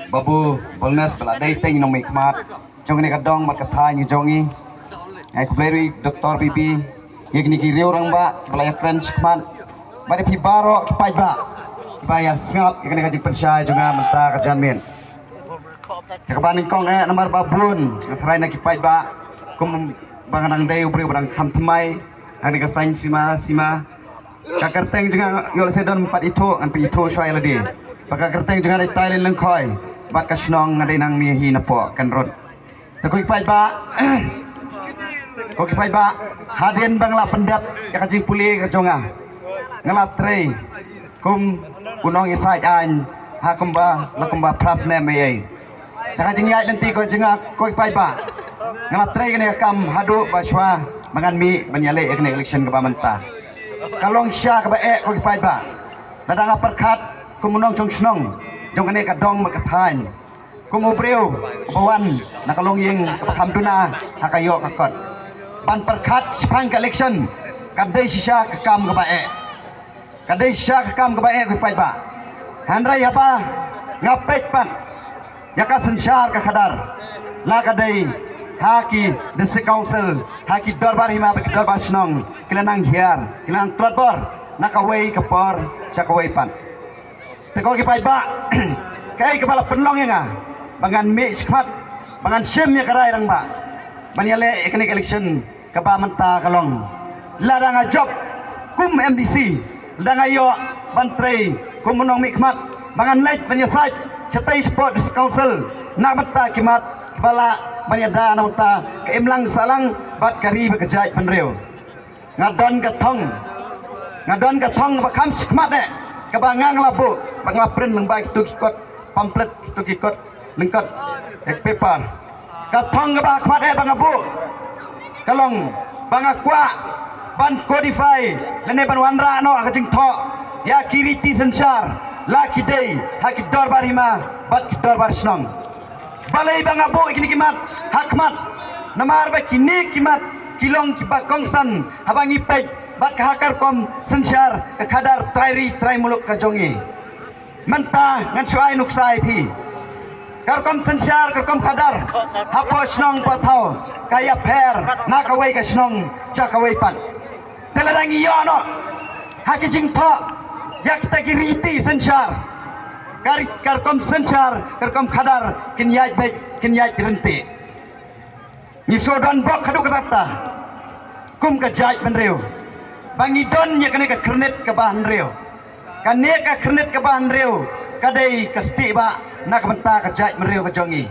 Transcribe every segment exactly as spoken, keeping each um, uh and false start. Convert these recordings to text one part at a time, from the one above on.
Babu Bolnes ba la dei teng nongmihkhmat jong kane ka dong bad ka thaiñ jong ngi. Ngai khublei ruh Doctor Bibi, ïa kine ki riew rangbah kiba la ïakren shakhmat. Bad ïa phi baroh ki paidbah kiba ïa sngap ïa kane ka jingpynshai jong nga mynta ka janmiet. Te kaba nyngkong eh namar ba bun nga tharai na ki paidbah kumba nga dang dei u briew ba dang kham thymmai ha kane ka saiñ sima sima. Ka kyrteng jong nga ïoh lehse don pat ithuh ngan pynithuh shuwa ïa lade. Ba ka kyrteng jong nga dei Tylin Lyngkhoi bad ka shnong nga dei nang mih hi napoh Kynrut. Te ko ki paidbah, ko ki paidbah, hadien ba nga la pyndep ïa ka jingpule ka jong nga, nga la trei kum u nongïasaid aiñ ha kumba la kumba phra snem ei ei. Da ka jingïaid lynti ko jong nga ko ki paidbah, nga la trei kane ka kam haduh ba shuwa ba ngan mih ban ïaleh ïa kane ka election kaba mynta. Ka long shisha kaba eh ko ki paidbah. Lada nga pyrkhat kum u nongshong shnong jong kane ka dong bad ka thaiñ, kum u briew uba wan na ka longïing kaba kham duna ha ka ïoh ka kot, ban pyrkhat shaphang ka election ka dei shisha ka kam kaba eh. Ka dei shisha ka kam kaba eh ko ki paidbah. Hynrei haba nga peit pat ïa ka synshar ka khadar, la ka dei ha ki district council, ha ki dorbar hima bad ki dorbar shnong, ki la nang hiar, ki la nang tlot bor na kawei ka por sha kawei pat. Te ko ki paidbah, kaei kaba la pynlong ïa nga ba ngan mih shakhmat, ba ngan shim ïa ka rai rangbah ban ïaleh ïa kane ka election kaba mynta ka long, lada nga jop kum M D C, lada nga ïoh ban trei kum u nongmihkhmat, ba ngan leit ban ïasaid shatei shapoh district council na ka bynta ki mat kiba lah ban ïada na ka bynta ka imlang sahlang bad ka ri bad ka jaitbynriew. Nga don ka thong, nga don ka thong ba kham shakhmat eh, kaba nga nga la buh, ba nga la print lyngba kito ki kot pamphlet, kito ki kot lyngkot, eh, paper. Ka thong kaba khmat eh ba nga buh ka long ba nga kwah ban codify lane ban wanrah noh ha ka jingthoh ïa ki riti synshar, la ki dei ha ki dorbar hima bad ki dorbar shnong. Balei ba nga buh ïa kine ki mat ha khmat? Namar ba kine ki mat ki long kiba kongsan haba ngi peit bad ka ha ka rukom synshar ka khadar trai ri trai muluk ka jong ngi. Mynta ngan shu ai nuksa ïa phi. Ka rukom synshar, ka rukom khadar hapoh shnong Pathaw ka ïapher na kawei ka shnong sha kawei pat. Te lada ngi ïoh noh ha ki jingthoh ïa kita ki riti synshar, ka ri-, ka rukom synshar, ka rukom khadar kin ïaid beit, kin ïaid ryntih. Ngi shu don bok haduh katta katta kum ka jaitbynriew ba ngi don ïa kane ka khyrnit kaba hynriew. Kane ka khyrnit kaba hynriew ka dei ka stieh bah na ka bynta ka jaitbynriew ka jong ngi.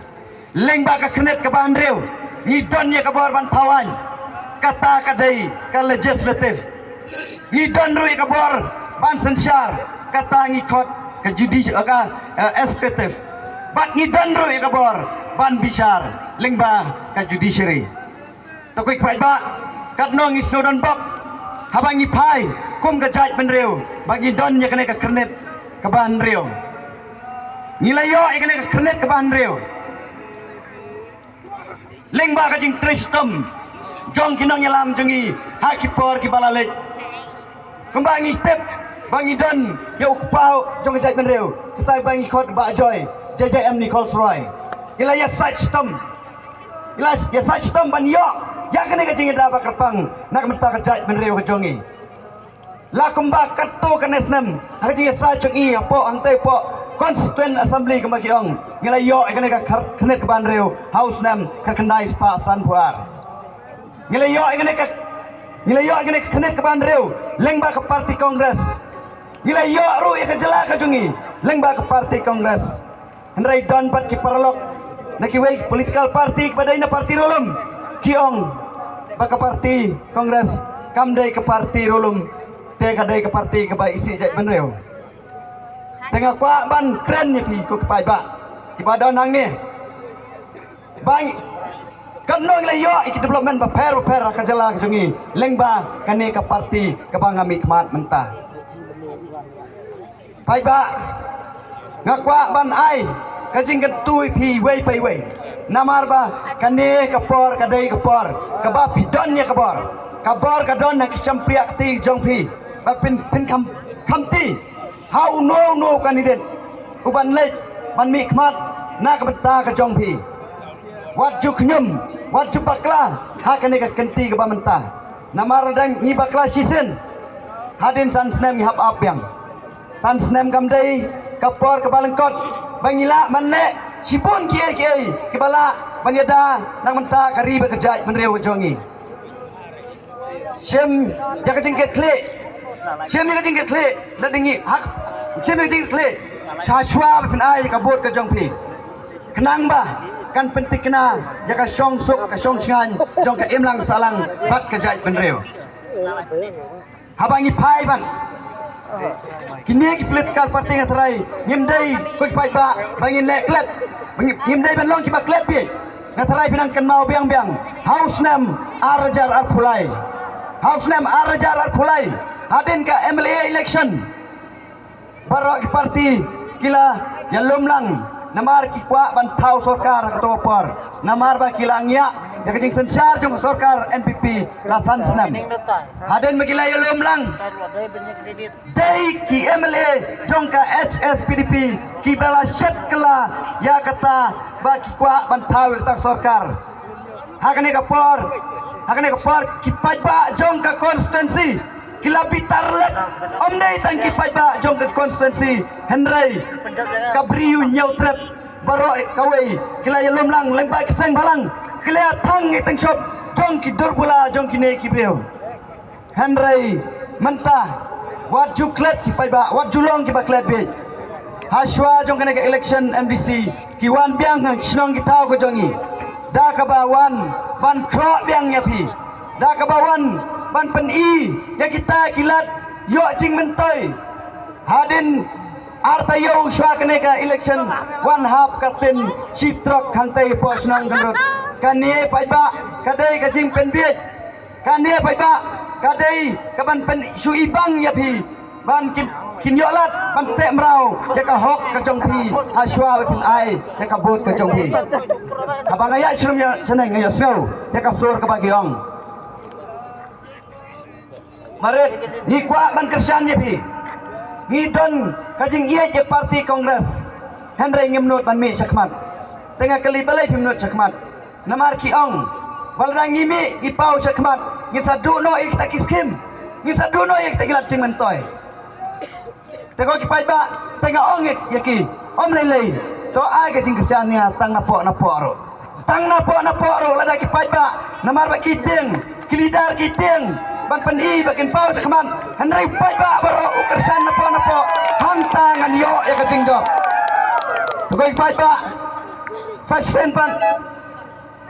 Lyngba ka khyrnit kaba hynriew ngi don ïa ka bor ban thaw aiñ, kata ka dei ka legislative. Ngi don ruh ïa ka bor ban synshar, kata ngi khot ka judici-, ka, eh, executive. Bad ngi don ruh ïa ka bor ban bishar lyngba ka judiciary. Te ko ki paidbah, katno ngi sngewdon bok haba ngi phai kum ka jaitbynriew ba ngi don ïa kane ka khyrnit kaba hynriew. Ngi la ïoh ïa kane ka khyrnit kaba hynriew lyngba ka jingtrei shitom jong ki nongïalam jong ngi ha ki por kiba la leit. Kumba ngi tip ba ngi don ïa u kpa jong ka jaitbynriew, kata ba ngi khot Bah Joy, J J M Nichols Roy. Ngi la ïasaid shitom, ngi la ïasaid shitom ban ïoh ïa kane ka jingïada ba kyrpang na ka bynta ka jaitbynriew ka jong ngi. La kumba katto katne snem ha ka jingïasaid jong ngi hapoh hangtei hapoh Constituent Assembly kumba ki ong, ngi la ïoh ïa kane ka khar-, khyrnit kaba hynriew ha u snem khatkhyndai spah sanphew ar. Ngi la ïoh ïa kane ka, ngi la ïoh ïa kane ka khyrnit kaba hynriew lyngba ka party Congress. Ngi la ïoh ruh ïa ka jylla ka jong ngi lyngba ka party Congress. Hynrei don pat ki paralok na kiwei ki political party kiba dei na party Riewlum ki ong ba ka party Congress kam dei ka party Riewlum, te ka dei ka party kaba isih jaitbynriew. Te nga kwah ban kren ïa phi ko ki paidbah kiba don hangne. Bang, katno ngi la ïoh ïa ki development bapher bapher ha ka jylla ka jong ngi lyngba kane ka party kaba nga mihkhmat mynta. Paidbah, nga kwah ban ai ka jingkyntu ïa phi iwei pa iwei. Namar ba kane ka por ka dei ka por kaba phi don ïa ka bor. Ka bor ka don ha ki shympriahkti jong phi ba phin, phin kham, khamti ha uno uno u candidate uban leit ban mih khmat na ka bynta ka jong phi. Wat ju khñium, wat ju bakla ha kane ka kynti kaba mynta. Namar dang ngi bakla shisien, hadien san snem ngi hap ap biang. San snem kam dei ka por kaba lyngkot ba ngi lah ban leh shibun kiei kiei kiba lah ban ïada na ka bynta ka ri bad ka jaitbynriew ka jong ngi. Shim ïa ka jingkitkhlieh. Shim ïa ka jingkitkhlieh. Lada ngi hap shim ïa ka jingkitkhlieh, shuwa shuwa ba phin ai ïa ka vote ka jong phi, khnang ba kan pyntikna ïa ka shongsuk ka shongshngaiñ jong ka imlang sahlang bad ka jaitbynriew. Haba ngi phai ban kine ki political party, nga tharai ngim dei, ko ki paidbah, ba ngin leh klet, ba ngim, ngim dei ban long kiba klet bieit. Nga tharai phi nang kynmaw biang biang ha u snem ar hajar arphew lai, ha u snem ar hajar arphew lai, hadien ka M L A election, baroh ki party ki la ïalum lang namar ki kwah ban thaw sorkar ha kato ka por, namar ba ki la ngiah ïa ka jingsynshar jong ka sorkar N P P la san snem. Hadien ba ki la ïalum lang, dei ki M L A jong ka H S P D P kiba la shet kylla ïa kata ba ki kwah ban thaw ïa kata ka sorkar. Ha kane ka por, ha kane ka por ki paidbah jong ka constituency ki la bitar leh. Ym dei tang ki paidbah jong ka constituency, hynrei ka Bri U Hynñiewtrep baroh kawei ki la ïalum lang lyngba ki seng bhalang, ki la ïathang ïa ki tyngshop jong ki dur bula jong kine ki briew. Hynrei mynta wat ju klet ki paidbah, wat ju long kiba klet bieit. Ha shuwa jong kane ka election M D C ki wan biang ha ki shnong ki thaw ka jong ngi da kaba wan ban khroh biang ïa phi, da kaba wan ban pyni ïa kita ki lad ïoh jingmyntoi. Hadien ar taïew shuwa kane ka election wan hap ka tin shi trok hangtai hapoh shnong Kynrut. Kane paidbah ka dei ka jingpynbieit. Kane paidbah ka dei kaban pynshu ibang ïa phi ban kin, kin ïoh lad ban teh mraw ïa ka hok ka jong phi ha shuwa ba phin ai ïa ka vote ka jong phi. Haba nga ïaid shlem ïa shaneng nga ïohsngew ïa ka sur kaba ki ong. Marit, ngi kwah ban kyrshan ïa phi. Ngi don ka jingïeit ïa party Congress, hynrei ngim nud ban mih shakhmat. Te nga kylli balei phim nud shakhmat. Namar ki ong ba lada ngi mih ngi paw shakhmat, ngin sa duh noh ïa kita ki skim, ngin sa duh noh ïa kita ki lad jingmyntoi. Te ko ki paidbah, te nga ong ïa ki, ym lei lei, to ai ka jingkyrshan ïa nga tang napoh napoh ruh. Tang napoh napoh ruh lada ki paidbah, namar ba ki tieng, ki leader ki tieng ban pyni ba kin paw shakhmat, hynrei paidbah baroh u kyrshan napoh napoh, hangta ngan ïoh ïa ka jingjop. Te ko ki paidbah, sa shisien pat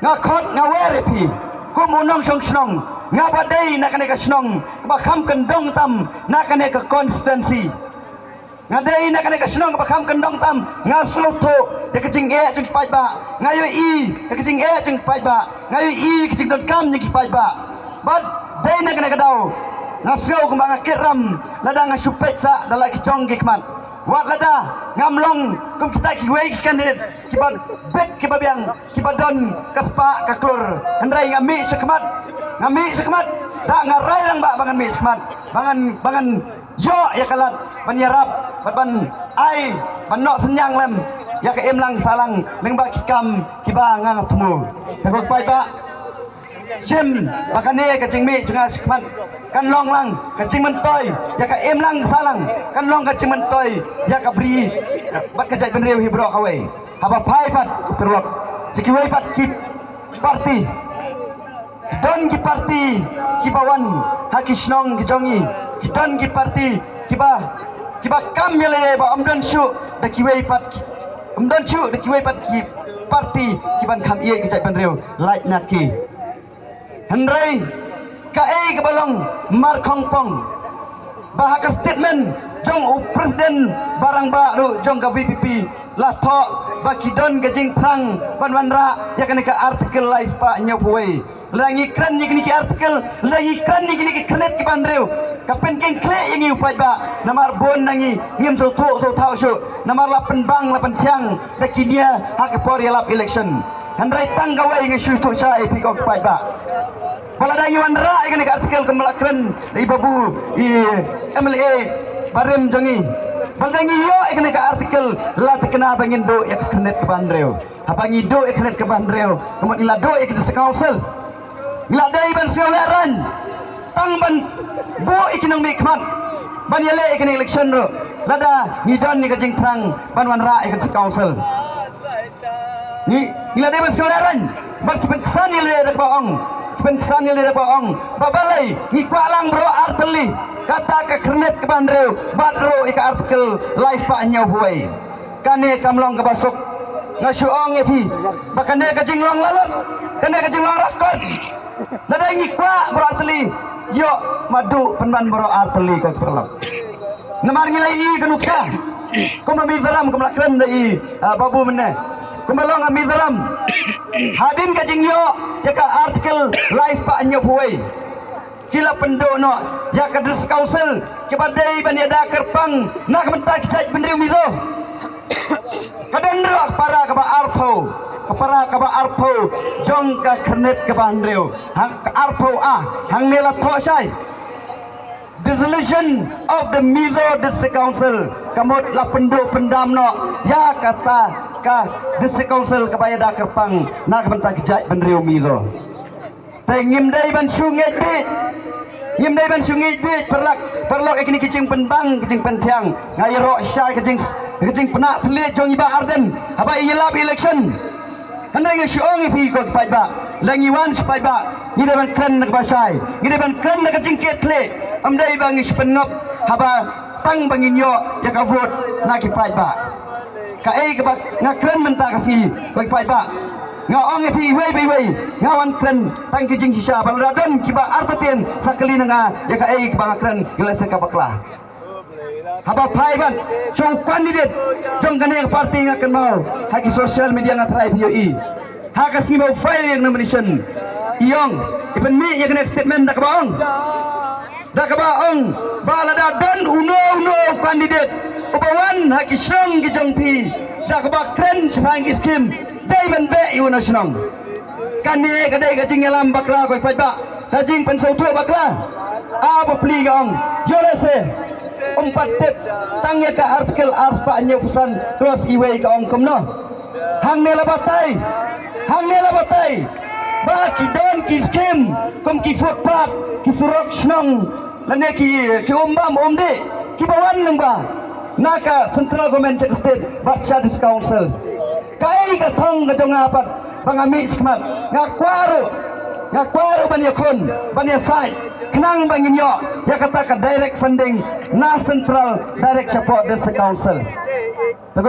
nga khot nga wer ïa phi kum u nongshong shnong, nga ba dei na kane ka shnong ba kham kyndong tam na kane ka constituency. Nga dei na kane ka shnong ba kham kyndong tam, nga sngewthuh ïa ka jingeh jong ki paidbah, nga ïohi ïa ka jingeh jong ki paidbah, nga ïohi ïa ka jingdonkam jong ki paidbah. Bad dei na kane ka daw nga sngew kumba nga kit ram lada nga shu peit sah da la ki jong ki khmat. Wat lada ngam long kum kita kiwei ki candidate kiba bit kiba biang, kiba don ka spah ka klur, hynrei nga mih shakhmat, nga mih shakhmat, da nga rai lang ba, ba ngan mih shakhmat, ba ngan, ba ngan ïoh ïa ka lad ban ïarap bad ban ai ban noh synñiang lem ïa ka imlang sahlang lyngba ki kam kiba nga nga thmu. Te ko paidbah, shim ba kane ka jingmih jong nga shakhmat kan long lang ka jingmyntoi ïa ka imlang sahlang, kan long ka jingmyntoi ïa ka bri bad ka jaitbynriew hi baroh kawei. Haba phai pat, ko paralok, sha kiwei pat ki party, ki don ki party kiba wan ha ki shnong ki jong ngi, ki don ki party kiba, kiba kam ïa lade ba ym don shuh da kiwei pat ki, ym don shuh da kiwei pat ki party kiban kham ïeit ki jaitbynriew lait na ki. Hynrei kaei kaba long markhongpong ba ha ka statement jong u president ba rangbah ruh jong ka V P P la thoh ba ki don ka jingthrang ban wanrah ïa kane ka article lai spah hynñiewphew wei. Lada ngi kren ïa kine ki article, lada ngi kren ïa kine ki khyrnit kiba hynriew, ka pynkheiñ khlieh ïa ngi u paidbah, namar bun na ngi ngim sngewthuh sngewthaw shuh namar la pynbang la pynthiang da ki nia ha ka por ïalap election. Hynrei tang kawei nga shu ïathuh shai ïa phi ko ki paidbah, ba lada ngi wanrah ïa kane ka article kumba la kren da i babu i M L A barim jong ngi, Ba lada ngi ïoh ïa kane ka article, la thikna ba ngin duh ïa ka khyrnit kaba hynriew. Haba ngi duh ïa ka khyrnit kaba hynriew, ka mut ngi la duh ïa ka District Council. Ngi la dei ban sngewleh rang tang ban buh ïa ki nongmihkhmat ban ïaleh ïa kane election ruh, lada ngi don ïa ka jingthrang ban wanrah ïa ka District Council. Ngi, ngi la dei ban sngewleh rang bad ki pynksan ïaleh da kaba ong, ki pynksan ïaleh da kaba ong ba balei ngi kwah lang baroh artylli kata ka khyrnit kaba hynriew bad ruh ïa ka article lai spah hynñiewphew wei. Kane kam long kaba suk. Nga shu ong ïa phi ba kane ka jinglong lalut, kane ka jinglong rakot. Lada ngi kwah baroh artylli, ïoh, mad u pynban baroh artylli, ko ki paralok. Namar ngi la ïohi ka nuksa kumba Mizoram, kumba la kren da i, ah, Babu mynne, kumba long ha Mizoram. Hadien ka jingïoh ïa ka article lai spah hynñiewphew wei, ki la pynduh noh ïa ka District Council kiba dei ban ïada kyrpang na ka bynta ki jaitbynriew Mizo. Ka don ruh ka para kaba arphew, ka para kaba arphew jong ka khyrnit kaba hynriew, hang, ka arphew A, hangne la thoh shai: Dissolution of the Mizo District Council. Ka mut la pynduh pyndam noh ïa kata ka District Council kaba ïada kyrpang na ka bynta ki jaitbynriew Mizo. Te ngim dei ban shu ngeit beit. Ngim dei ban shu ngeit beit, paralok, paralok, ïa kine ki jingpynbang, ki jingpynthiang. Nga ïaroh shisha ka jing, ka jingpynah thylliej jong i Bah Ardent haba i ïalap election. Hynrei nga shu ong ïa phi, ko ki paidbah, lada ngi wan sha paidbah, ngi dei ban kren na kaba shai, ngi dei ban kren na ka jingkit khlieh. Ym dei ba ngi shu pynngop haba tang ba ngin ïoh ïa ka vote na ki paidbah. Kaei kaba nga kren mynta ka sngi, ko ki paidbah, nga ong ïa phi iwei pa iwei, nga wan kren tang ki jingshisha, ba lada don kiba artatien sa kylli na nga ïa kaei kaba nga kren, ïa lehse ka bakla. Haba phai bad sha u candidate jong kane ka party, nga kynmaw ha ki social media nga tharai phi ïohi, ha ka sngi ba u file ïa ka nomination, i ong, i pynmih ïa kane ka statement da kaba ong, da kaba ong ba lada don uno uno u candidate uba wan ha ki shnong ki jong phi da kaba kren shaphang ki skim, dei ban beh ïa uno shnong. Kane ka dei ka jingïalam bakla, ko ki paidbah, ka jingpynsngewthuh bakla. A bapli ka ong, ïa lehse ym pat tip tang ïa ka article ar spah hynñiewphew san, clause iwei, ka ong kumno. Hangne la batai, hangne la batai ba ki don ki skim kum ki footpath, ki surok shnong, lane ki, ki umbam umdih kiba wan lyngba na ka central government sha ka state bad sha district council. Kaei ka thong ka jong nga pat ba nga mih shakhmat, nga kwah ruh, nga kwah ruh ban ïakhun, ban ïasaid khnang ba ngin ïoh ïa kata ka direct funding na central direct shapoh district council.